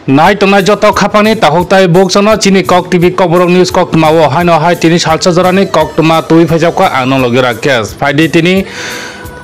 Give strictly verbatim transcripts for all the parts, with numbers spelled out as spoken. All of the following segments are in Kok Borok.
Nai tongnai joto khapangni takhuk tai bukchano chini Kok T V Kokborok News koktwma o haino hai tini salsa jorani koktwma twi phaijakha ang nong logi Rakesh. Phaidi tini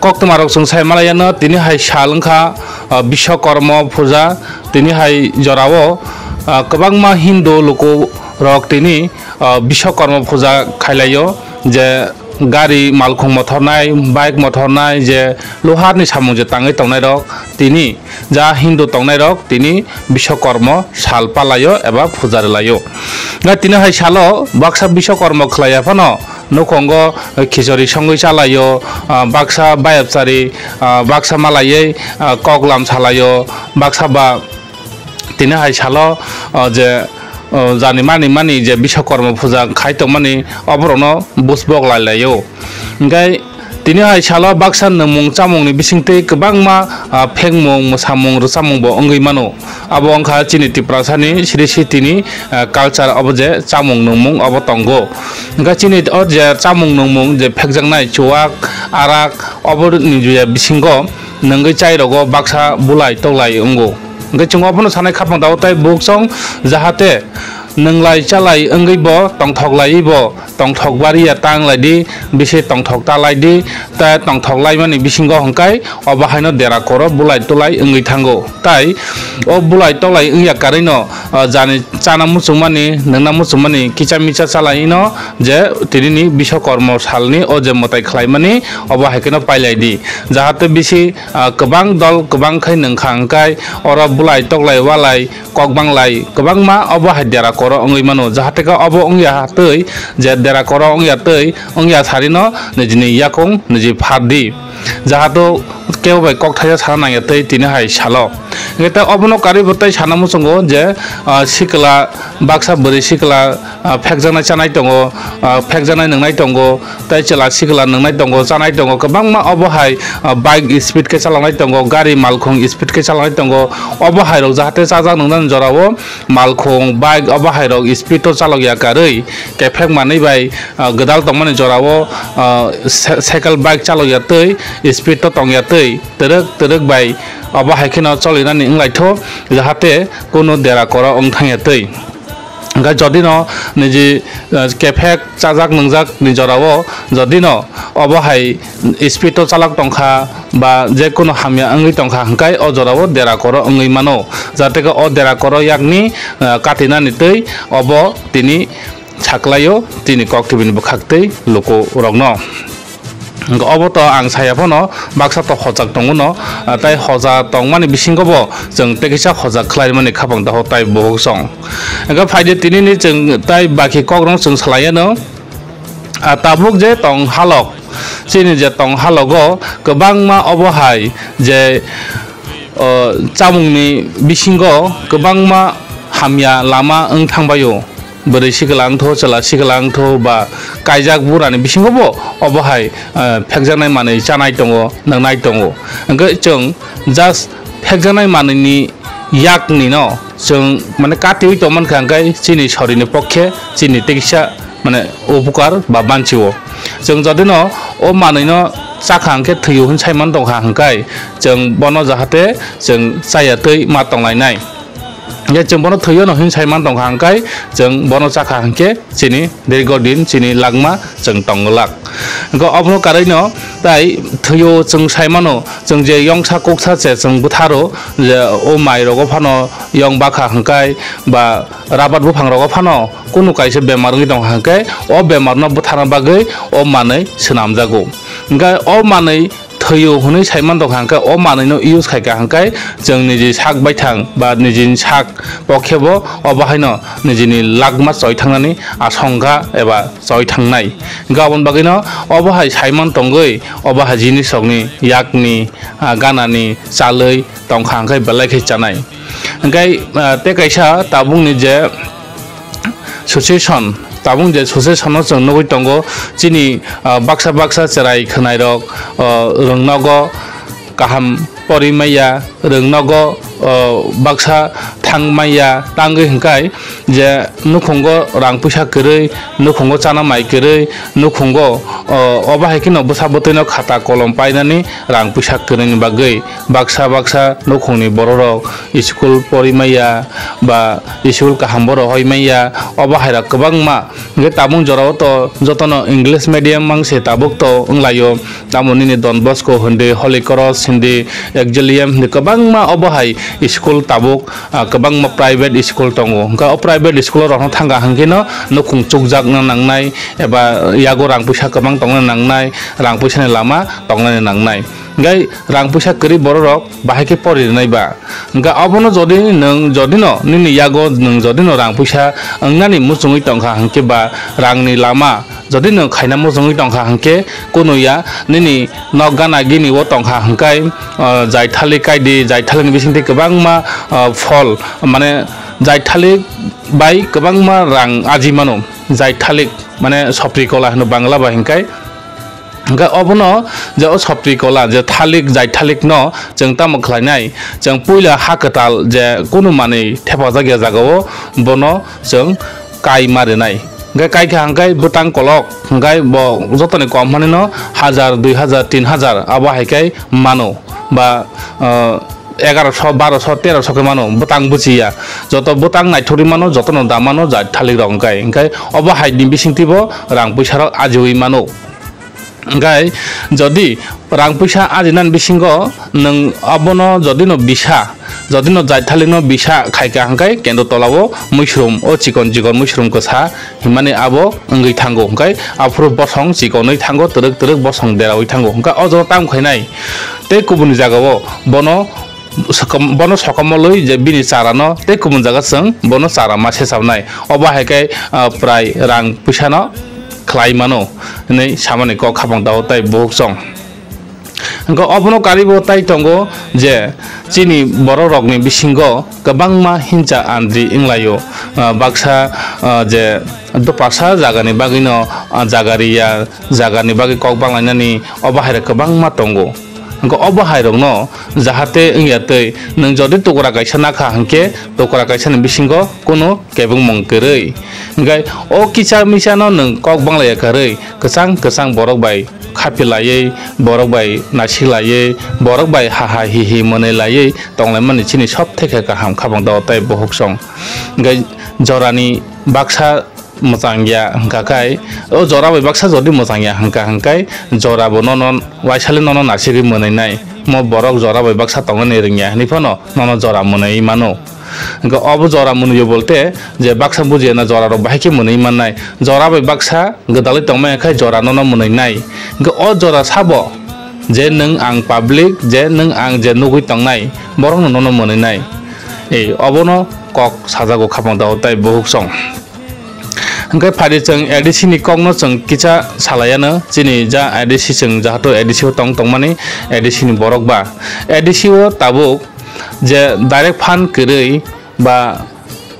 koktwma rok chwng sai malaiyano tini hai sal wngkha, ah, Biswakarma puja tini hai jorao, ah, kwbangma Hindu luku rok tini, ah, Biswakarma puja khailaio je gari malkhung mothornai, bike mothornai je luharni samung je tangwi tongnairok tini ja Hindu tongnairok tini Biswakarma sal palaio eba puja rwlaio. Nai tini hai salo baksa Biswakarma khlaiya phano nukhungo khichori songwi chalaio, ah, baksa bayapchari, ah, baksa malaiwi, ah, koklam salaio, baksa ba tini hai salo, ah, je, ah, jani mani mani je Biswakarma puja khai tongmani oborokno busbok lai laio. Hingkhe tini hai salo baksa nwngmung chamungni bisingtwi kwbangma, ah, phekmung, mwsamung, rwchapmung bo wngwi mano. Abo wngkha chini Tiprasani sri sitini, ah, culture obo je chamung nwngmung obo tongo. Hingkhe chini o je chamung nwngmung je phekjaknai chuwak, arak obo ni juya bisingo nwngwi chairogo baksa bulai toklai wngo. Hingkhe chwng obono sanai khapang tabuk tai bukchong jahate nwnglai chalai wngwi bo tongthok laiwi bo tongthok bariya tang lai di, bisi tongthok ta lai di, ta tongthok laimani bisingo hwnkhe obo haino dera koro bulai tulai wngwi thango. Tai o bulai tolai wngya karwino, ah, jani chana muchungmani, nwngna muchungmani kicha micha chalaino je tinini Biswakarma salni o je mwtai khlaimani obo hai kheno pailai di. Jahate bisi, ah, kwbang dol kwbang khai nwngkha hwnkhe oro bulai toklai walai kok banglai kwbangma obo hai dera koro wngwi mano, jahate khe obo wngya twi je dera koro wngya twi wngya sarino nijini yakung niji phar di, jahato kebo bai kok thaisa sana nangya twi tini hai salo. Hingkhe tei obono karwi bo tei sana muchungo je, ah, sikla baksa bwrwi sikla, ah, phekjaknai chanai tongo, ah, phekjaknai nwngnai tongo, tei chwla sikla nwngnai tongo, chanai tongo, kwbangma obo hai, ah, bike speed khe chaloknai tongo, gari malkhung speed khe chaloknai tongo. Obo hai rok jahate chajak nwngnani jorao malkhung, bike obo hai rok speed o chalokya karwi kephek manwi bai, ah, gwdal tongmani jorao, ah, se-, cycle bike chalokya twi speed o tongya twi twrwk twrwk bai obo hai kheno cholinani wnglaitho, jahate kunu dera koro wng thangya twi. Hingkhe jodino niji, eh, kephek chajak nwngjak ni jorao jodino obo hai speed o chalok tongkha ba je kunu hamya wngwi tongkha hwnkhe o jorao dera koro wngwi mano, jate khe o dera koro yakni, eh, katinani twi obo tini saklaio tini Kok T V ni bwkhak tei luku rokno. Hingkhe obo to ang saya phano baksa to hojak tongo no, ah, tai hoja tongmani bisingo bo chwng tei kisa hojak khlaimani khapang taho tai bohok song. Hingkhe phaidi tinini chwng tai baki kokrok chwng salai anw, ah, tabuk je tong halok, chini je tong halogo kwbangma obo hai je, o, chamungni bisingo kwbangma hamya lama wng thangbaio. Bwrwi sikla wngtho, chwla sikla wngtho, ba kaijak burani bisingo bo obo hai, eh, phekjaknai manwi chanai tongo, nwngnai tongo. Hwnkhe chwng just phekjaknai manwini yakni no chwng, mane, katiwi tongmankha, hwnkhe chini sorini pokhe chini tei kisa, mane, upukar ba banchi o. Chwng jodino o manwino chakha hwnkhe thwio hwn saiman tongkha, hwnkhe chwng bono jahate chwng chaya twi ma tonglainai. Hwnkhe chwng bono thwio no hwn saiman tongkha, hwnkhe chwng bono chakha hwnkhe chini dirgo din chini lagma chwng tong glak. Hwnkhe obono karwino tai thwio chwng saimano, chwng je yongsa kuksa se chwng bwtharo, je o mai rogo phano yong bakha hwnkhe ba rabat buphang rogo phano kunu kaisa bemar wngwi tongkha hwnkhe o bemarno bwtharna bagwi o manwi swnamjago. Hwnkhe o manwi thwio hwnwi saiman tongkha hwnkhe o manwino use khaikha hwnkhe chwng niji sak baithang ba nijini sak pokhe bo obo haino nijini lagma choi thangnani asongkha eba choi thangnai. Hwnkhe aboni bagwino obo hai saiman tongwi obo hai jinisrokni yakni, ah, ganani chalwi tongkha hwnkhe belai khe chanai. Hwnkhe, ah, tei kaisa tabukni je situation, tabuk je situation no chwng nugwi tongo, chini, ah, baksa baksa chwrai khwnairok, ah, rwngnogo kaham pori maya, rwng nogo, o, baksa thang maya, tangwi hwnkhe je nukhungo rang puisa kwrwi, nukhungo chana mai kwrwi, nukhungo, o, obo hai kheno bwsa bwtwino khata kolom painani rang puisa kwrwini bagwi baksa baksa nukhungni bororok school pori maya ba school kaham bo rohoi maya, obo hairok kwbangma. Hwnkhe tabuk jorao to jotono English medium mang se tabuk to wnglaio. Tamo nini Don Bosco hindi, Holy Cross hindi, Exilium hindi, kwbangma obo hai school tabuk, ah, kwbangma private school tongo. Hwnkhe o private school rokno thangkha hwnkhe no nukhung chukjakna nangnai eba yago rang puisa kwbang tongna nangnai, rang puisani lama tongnani nangnai. Hwnkhe rang puisa kwrwi bororok bahai khe pori rwnai ba? Hwnkhe obono jodi nwng, jodino nini yago nwng jodino rang puisa wngnani muchungwi tongkha hwnkhe ba rangni lama jodi nwng khaina muchungwi tongkha hwnkhe, kunu ya nini nok gana gini o tongkha hwnkhe, o, jaithalik kaidi, jaithalikni bisingtwi kwbangma, o, phol, mane jaithalik bai kwbangma rang aji mano, jaithalik mane sopri kola hwno Bangla bai hwnkhe. Hwnkhe obono je o sopri kola je thalik jaithalikno chwng tamo khlainai, chwng puila ha kwtal je kunu manwi thepajak ya jagao bono chwng kai ma rwnai. Hwnkhe kaikha hwnkhe bwtang kolok hwnkhe bo jotoni kom manwino hajar, dui hajar, tin hajar abo hai khe mano ba, ah, egaroso, baroso, teroso khe mano, bwtang buchiya. Joto bwtang naithokgwi mano, jotono da mano, jaithalik rok hwnkhe. Hwnkhe obo hai ni bisingtwi bo rang puisa rok ajiwi mano. Hwnkhe jodi rang puisa ajinani bisingo nwng abono jodino bisa, jodino jaithalikno bisa khaikha hwnkhe kendo tolao muisrum, o chikon chikon muisrum kwsa hinmani abo wngwi thango, hwnkhe aphuru bosong chikonwi thango, twrwk twrwk bosong derawi thango, hwnkhe o jaga tamo khainai tei kubuni jagao bono Sokom-, bono sokomolwi je bini charano tei kubun jaga chwng bono chara ma sesapnai. Obo hai khe, ah, prai rang puisano khlai mano hinwi samani kok khapang dao tai buhuk chwng. Hwnkhe obono karibo tai tongo je chini borok rokni bisingo kwbangma hincha andri wnglaio. Ah, baksa, ah, je dophasa jagani bagwino, ah, jaga riya, jagani bagwi kok banglainani obo hai rok kwbangma tongo. Hwnkhe obo hairokno jahate wngya twi, nwng jodi tukra kaisa nakha hwnkhe tukra kaisani bisingo kunu kebengmung kwrwi. Hwnkhe o kisa misano nwng kok banglaiya kwrwi, kwchang kwchang borok bai khapilaiwi, borok bai naisiklaiwi, borok bai haha hihi mwnwi laiwi tonglaimani chini sob thekhe kaham khabang dao tai buhuk song. Hwnkhe jorani baksa mwchang ya hwnkha khai, o jora bai baksa jodi mwchang ya hwnkha hwnkhe, jora bo nono waisale nono nasigwi mwnwi nai. Mo borok jora bai baksa tongnani rwngya hinwi phano nono jora mwnwi mano. Hwnkhe obo jora mwnwi bolte je baksa bujiya na jora rok bahai khe mwnwi mannai. Jora bai baksa gwdalwi tongmaya khai jora nono mwnwi nai. Hwnkhe o jora sabo je nwng ang public, je nwng ang je nugwi tongnai, borokno nono mwnwi nai. Ei, obono kok sajago khapang dao tai buhuk song. Hwnkhe phaidi chwng A D C ni kokno chwng kisa salaiano, chini ja A D C chwng jahato A D C o tong tongmani A D C ni borok ba. A D C o tabuk je direct fund kwrwi ba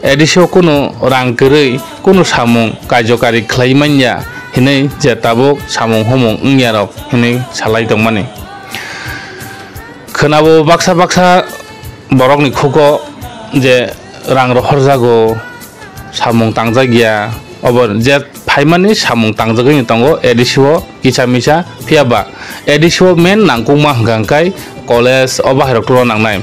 A D C o kunu rang kwrwi kunu samung kaijokari khlai manya hinwi je tabuk samung humung wngya rok hinwi salai tongmani. Khwnabo baksa baksa borokni khugo je rang rohorjago, samung tangjak ya, obo je phaimani samung tangjagwi tongo A D C o kisa misa, phiya ba A D C o main nangkukma hwnkha hwnkhe college obo hai rok tungna nangnai.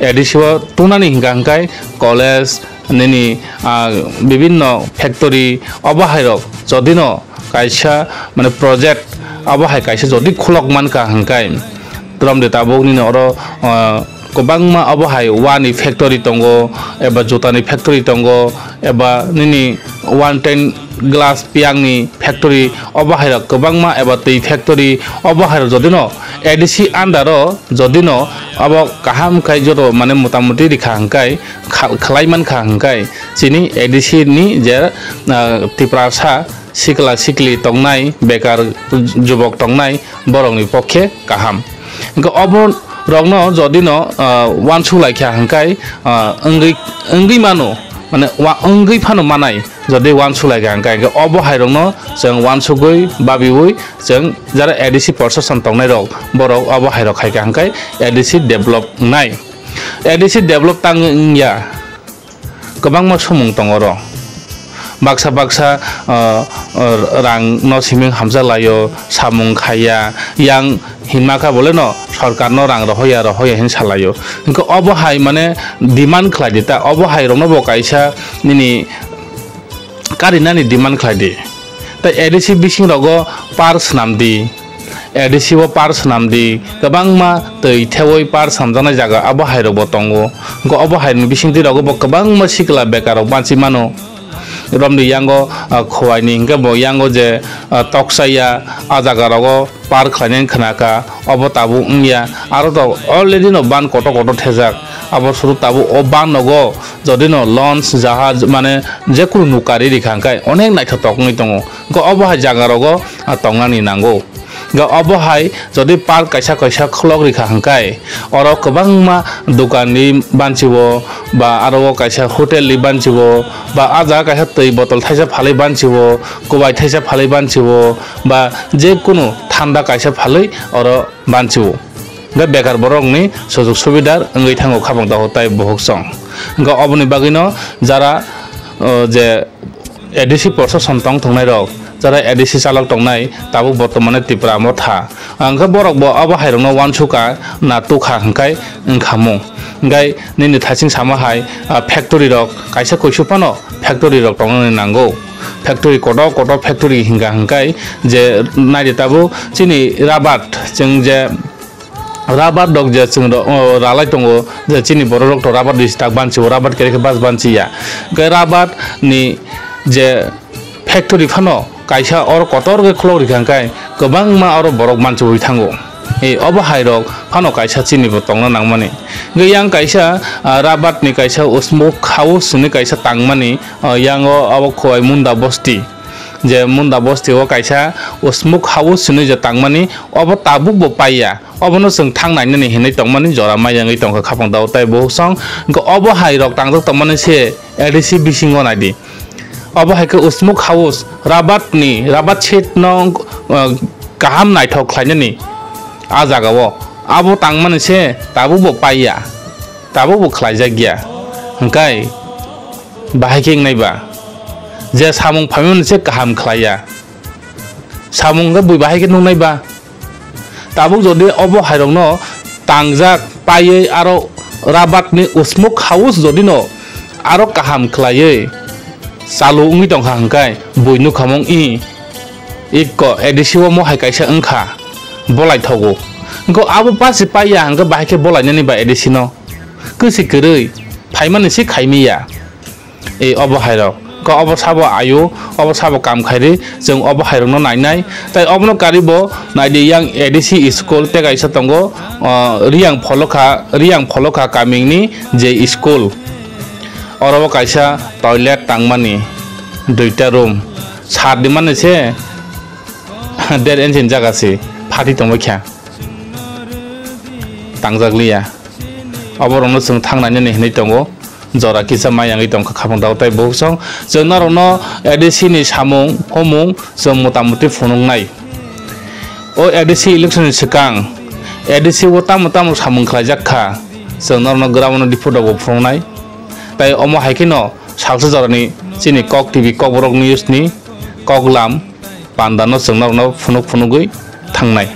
A D C o tungnani hwnkha hwnkhe college nini, ah, bibinno factory obo hai rok jodino kaisa mane project abo hai kaisa jodi khulok mankha hwnkhe, trom de tabuk nini oro, ah, kwbangma abo hai wani factory tongo, eba jutani factory tongo, eba nini one ten glass piyangni factory, obo hai rok kwbangma eba twi factory, obo hai rok jodino A D C under o jodino abo kaham khai joto mane motamuti rikha hwnkhe, khal-, khlai mankha hwnkhe chini A D C ni je, ah, Tiprasa sikla sikli tongnai, bekar jubok tongnai, borokni pokhe kaham. Hwnkhe obo rokno jodino, ah, uansuk laikha hwnkhe, ah, wngwi, wngwi mano, mane wa-, wngwi phano manai, jodi uansuk lai kha hwnkhe, hwnkhe obo hai rokno chwng uansugwi babiui chwng jara A D C proshashan tongnai rok, borok obo hai rok khai kha hwnkhe A D C develop wngnai. A D C develop tang wngya, kwbangma sumung tongo oro. Baksa baksa, uh, uh, rang no siming hamjak laio, samung khaiya, yang himma kha bole no sorkar no rang rohoya, rohoya hin salaio. Hwnkhe obo hai mane demand khlai di ta, obo hai rokno bo kaisa nini karinani demand khlai di. Tei A D C bising rogo park swnam di, A D C o park swnam di, kwbangma twi thewoi park swnamjaknai jaga abo hai rok bo tongo. Hwnkhe obo hai ni bising twi rogo bo kwbangma sikla bekar rok banchi mano. Romni yango, ah, Khowai ni hwnkhe bo yango je, ah, Toksaiya, ah, jaga rogo park khlainani khna kha, obo tabuk wngya. Aro to already no ban kotor kotor thejak, abo suru tabuk o ban nogo jodi no launch jahaj mane jekunu nukari rikha hwnkhe onek naithotok wngwi tongo. Hwnkhe obo hai jaga rogo, ah, tongnani nango. Hwnkhe obo hai jodi park kaisa kaisa khulok rikha hwnkhe oro kwbangma dokan ni banchiwo ba aro o kaisa hotel ni banchiwo ba ah jaga kaisa twi botol thaisa phalwi banchiwo, kwbai thaisa phalwi banchiwo ba jekunu thanda kaisa phalwi oro banchiwo. Hwnkhe bekar borokni sujuk subidar wngwi thango khapang tago tai buhuk song. Hwnkhe oboni bagwino jara, o, je A D C proshashan tong thwngnai rok, jara A D C chalok tongnai tabuk bortomane Tipra Motha. Hwnkhe borok bo abo hai rokno uansukha na tukha hwnkhe wngkhamung. Hwnkhe nini thasing sama hai, ah, factory rok kaisa kuisu phano factory rok tongnani nango. Factory kotor kotor factory hingka hwnkhe je naidi tabuk chini rabat chwng je rabar dok je chwng rok, o, ralai tongo, je chini borok rok to rabar ri tak banchi o, rabar kere khe bas banchi ya. Hwnkhe rabar ni je factory phano kaisa oro kotor khe khulok rikha hwnkhe kwbangma oro borok manchiwi thango. E, obo hai rok phano kaisa chini bo tongna nangmani. Hwnkhe yang kaisa, ah, rabar ni kaisa usmuk house hwnwi kaisa tangmani, ah, yang o abo Khowai Munda Bosti. Je Munda Bosti o kaisa usmuk house hwnwi je tangmani, obo tabuk bo paiya. Obono chwng thang nainani hinwi tongmani jora mai wngwi tongkha khapang dao tai buhuk song. Hwnkhe obo hai rok tangjak tongmani se A D C bisingo naidi. Obo hai khe usmuk house rabat ni, rabat shed no, uh, kaham naithok khlainani a jaga o. Abo tangmani se tabuk bo paiya, tabuk bo khlaijak ya. Hwnkhe bahai khe wngnai ba? Je samung phaimani se kaham khlaiya. Samung hwnkhe bui bahai khe nuknai ba? Tabuk jodi obo hairokno tangjak paiwi aro rabatni usmuk house jodino aro kaham khlaiwi chalu wngwi tongkha hwnkhe bui nukhamung i ikko A D C o mohai kaisa wngkha, bolaithogo. Hwnkhe abo basi paiya hwnkhe bahai khe bolainani ba A D C no? Kwsi kwrwi phaimani se khaimiya. E obo hairok. Ko obo sabo ayu, obo sabo kam khairi, chwng obo hairokno nainai. Tai obono karibo naidi yang A D C school tei kaisa tongo, o, Riyang Pholokha, Riyang Pholokha kamini je school. Oro o kaisa toilet tangmani, duita room. Sat di mani se, der engine jaga se, phati tongbai kha. Tangjak liya. Oborokno chwng thang nainani hinwi tongo. Jora kisa mai wngwi tongkha khapang dao tai buhuk song. Chwng norokno A D C ni samung, homung chwng motamuti phunuknai. O A D C election ni swkang A D C o tamo tamo samung khlaijak kha, chwng norokno gra mano report rokbo phunuknai. Tai omo hai kheno salsa jorani chini Kok T V Kokborok News ni koklam panda no chwng norokno phunuk phunugwi thangnai.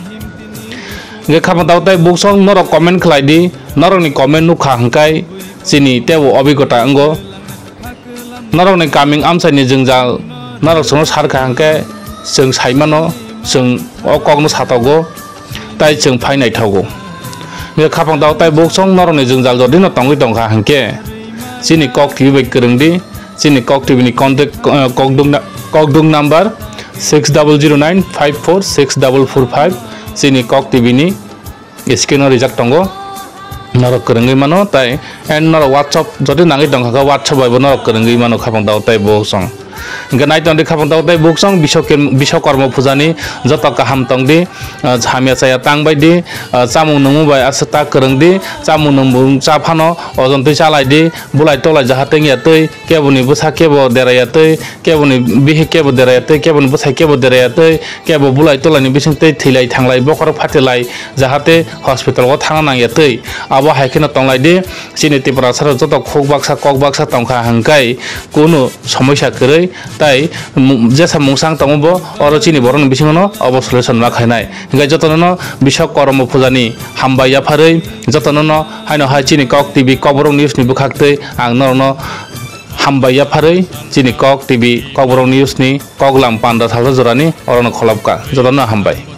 Hwnkhe khapang dao tai buhuk song norok comment khlai di, norokni comment nukha hwnkhe chini teibo obigota wngo. Norokni kaming amchaini jwngjal norok chwngno sarkha hwnkhe chwng saimano, chwng o kokno satogo, tai chwng phai naithogo. Hwnkhe khapang dao tai buhuk song norokni jwngjal jodino tongwi tongkha hwnkhe chini Kok T V bai kwrwng di. Chini Kok T V ni contact, eh, kokduk na-, kokduk number six double zero nine five four six double four five. Chini Kok T V ni screen o rijak tongo. Norok kwrwngwi mano tai, and norok WhatsApp jodi nangwi tongkha khe WhatsApp bai bo norok kwrwngwi mano khapang dao tai buhuk song. Hwnkhe nai tongdi khaphang tabuk tei buksong Biswak-, Biswakorma pujani joto kaham tongdi, ah, hamya chaya tang baidi, ah, chamung nungmung bai aswk ta kwrwngdi, chamung nungmung cha phano ojontwi chalaidi, bulai tolai jahate wngya twi, keboni bwsa kebo deraya twi, keboni bihik kebo deraya twi, keboni bwsai kebo deraya twi, kebo bulai tolaini bisingtwi thwilai thanglai bokhorok phatilai jahate hospital o thangna nangya twi. Abo hai kheno tonglaidi, chini Tiprasarok joto khuk baksa kok baksa tongkha hwnkhe kunu somoisa kwrwi tai mu-, jesa mungsang tongo bo oro chini borokni bisingono obo solution ma khainai. Hwnkhe jotono no Biswakorma pujani hambai yapharwi jotono no haino hai chini Kok T V Kokborok News ni bwkhaktwi ang norokno hambai yapharwi chini Kok T V Kokborok News ni koklam panda salsa jorani orono kholopkha. Jotono hambai.